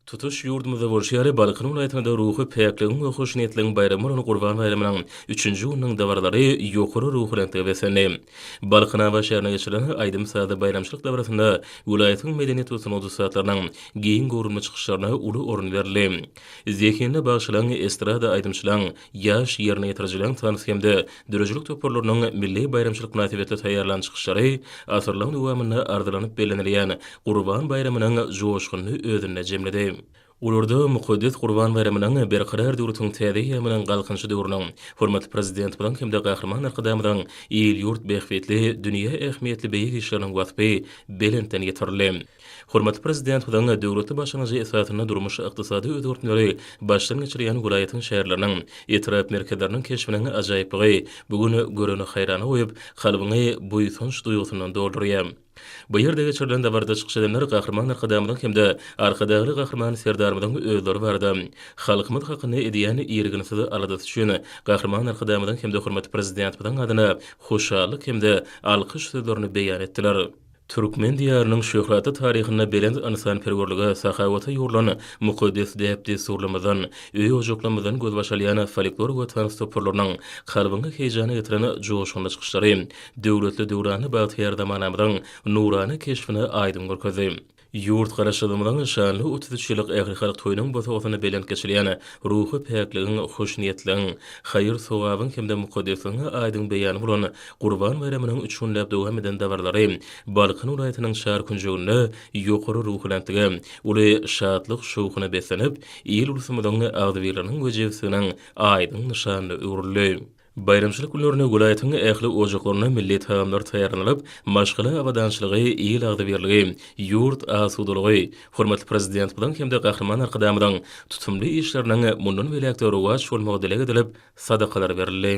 Tutuş ýurdumyzda bolşy ýaly, Balkan welaýatynda-da ruhy päkligiň we hoşniýetliligiň baýramy bolan Gurban baýramynyň üçünji gününiň dabaralary ýokary ruhubelentlige beslendi. Balkanabat şäherinde geçirilen aýdym-sazly baýramçylyk dabarasynda welaýatyň medeniýet we sungat ussatlarynyň giň göwrümli çykyşlaryna uly orun berildi. Zehinli bagşylaryň, estrada aýdymçylaryň, ýaş ýerine ýetirijileriň tans hem-de döredijilik toparlarynyň milli baýramçylyk mynasybetli taýýarlan çykyşlary asyrlaryň dowamynda arzylanyp bellenilýän Gurban baýramynyň joşgunyny özünde jemledi. Olarda mukaddes Gurban baýramynyň Berkarar döwletiň täze eýýamynyň Galkynyşy döwrüniň, hormatly Prezidentimiziň hem-de Gahryman Arkadagymyzyň il-ýurt bähbitli, dünýä ähmiýetli beýik işleriniň waspy belentden ýetirildi. Hormatly Prezidentimiziň döwletli başlangyjy esasynda durmuş-ykdysady özgertmeleri başdan geçirýän welaýatyň şäherleriniň, etrap merkezleriniň keşbiniň ajaýyplygy bu gün göreni haýrana goýup, kalbyňy buýsanç duýgusyndan doldurýar. Bu ýerde geçirilen dabarada çykyş edenler Gahryman Arkadagymyzyň hem-de Arkadagly Gahryman Serdarymyzyň özleri barada, halkymyz hakynda edýän irginsiz aladasy üçin Gahryman Arkadagymyzyň hem-de hormatly Prezidentimiziň adyna hoşallyk hem-de alkyş sözlerini beýan etdiler. Türkmen Diýarynyň şöhratly taryhynda belent ynsanperwerlige, sahawata ýugrulan mukaddes däp-dessurlarymyzdan, öý-ojaklarymyzdan gözbaş alýan folklor we tans toparlarynyň kalbyňy heýjana getiren joşgunly çykyşlary döwletli-döwranly bagtyýar zamanamyzyň nurana keşbini aýdyň görkezdi. Ýurt Garaşsyzlygymyzyň şanly 33 ýyllyk ählihalk toýunyň bosagasynda belent geçilýän ruhy päkligiň, hoşniýetligiň, haýyr-sogabyň hem-de mukaddesligiň aýdyň beýany bolan Gurban baýramynyň üç günläp dowam eden dabaralary Balkan welaýatynyň çar künjeginde ýokary ruhubelentlige, uly şatlyk-şowhuna beslenip, il-ulsumyzyň agzybirliginiň we jebisliginiň aýdyň nyşanyna öwrüldi. Baýramçylyk günlerinde welaýatyň ähli ojaklarynda milli tagamlar taýýarlanylyp, maşgala abadançylygy, il agzybirligi, ýurt asudalygy, hormatly Prezidentimiziň hem-de Gahryman Arkadagymyzyň tutumly işleriniň mundan beýläk-de rowaç bolmagy dileg edilip, sadakalar berildi.